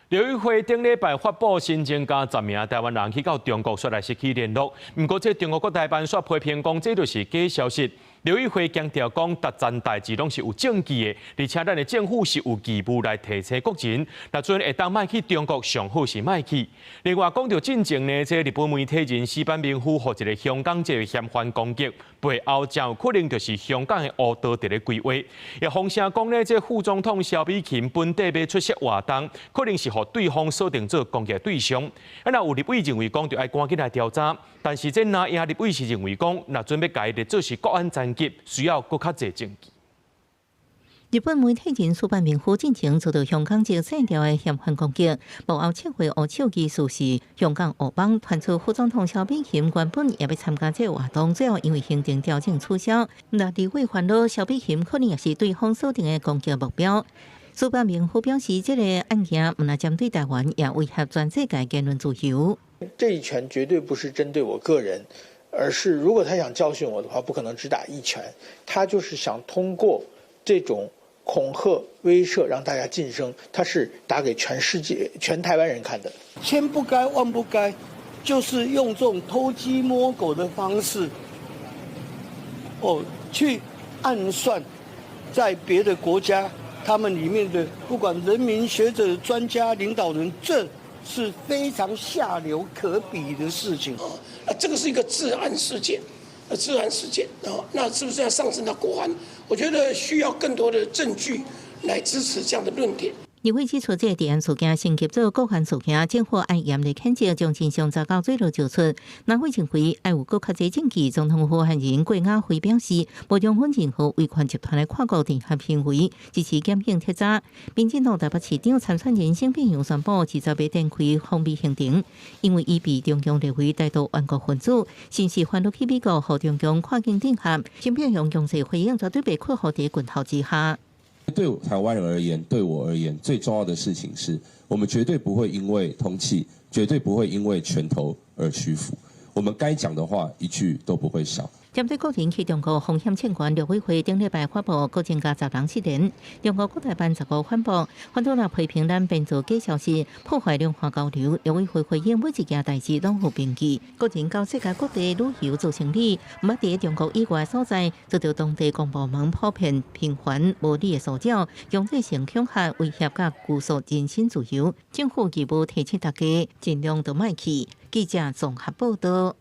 陸委會頂禮拜發布新增加10名台灣人去到中國，煞來失去聯絡。毋過，這中國國台辦煞批評講，這就是假消息。陸委會強調講，逐層代誌攏是有證據的，而且咱的政府是有義務來提醒國人，若準會當莫去中國，上好是莫去。另外，講著進前呢，這日本媒體人矢板明夫予一个香港籍的嫌犯攻擊，背後誠有可能就是香港的烏道佇咧規劃。也風聲講呢，這副總統蕭美琴本底欲出席活動，可能是予對方鎖定做攻擊對象。啊，若有立委認為講，著愛趕緊來調查。但是這藍營立委是認為講，若準欲共伊列做是國安層級，需要閣較濟證據。日本媒體人矢板明夫進前遭到香港籍政調的嫌犯攻擊，幕後策劃烏手其實是香港烏幫，傳出副總統蕭美琴原本也欲參加這個活動，最後因為行程調整取消。那立委煩惱蕭美琴可能也是對方鎖定的攻擊目標。矢板明夫表示，這個案件毋但針對台灣，也威脅全世界言論自由。這一拳絕對不是針對我個人，而是如果他想教訓我的話，不可能只打一拳，他就是想通過這種恐嚇威懾，讓大家噤聲。他是打給全世界、全台灣人看的。千不該萬不該，就是用這種偷雞摸狗的方式，哦，去暗算，在別的國家，他們裡面的不管人民、學者、專家、領導人，這是非常下流可鄙的事情。啊，這個是一個治安事件，治安事件啊，那是不是要上升到國安？我覺得需要更多的證據來支持這樣的論點。立委指出，這個治安事件升級做國安事件，政府愛嚴厲譴責，將真相查到水落石出。藍委認為愛有閣較濟證據。總統府發言人郭雅慧表示，無容許任何威權集團的跨國聯合行為，支持檢警徹查。民進黨台北市長參選人沈伯洋宣布，20日展開訪美行程，因為伊被中共列為台獨頑固分子，是毋是返去美國予中共跨境鎮壓？沈伯洋強勢回應，絕對袂屈服佇棍頭之下。對台灣人而言，對我而言，最重要的事情是我們絕對不會因為通緝，絕對不會因為拳頭而屈服。我們該講的話一句都不會少。針對國人去中國風險欠懸，陸委會頂禮拜發布閣增加10人失聯。中國國台辦15反駁，反倒來批評咱編造假消息，破壞兩岸交流。陸委會回應，每一件代誌攏有憑據。國人到世界各地旅遊做生意，毋捌佇中國以外所在，遭到當地公部門普遍頻繁無理的騷擾，強制性恐嚇、威脅佮拘束人身自由。政府義務提醒大家，盡量都莫去。記者綜合報道。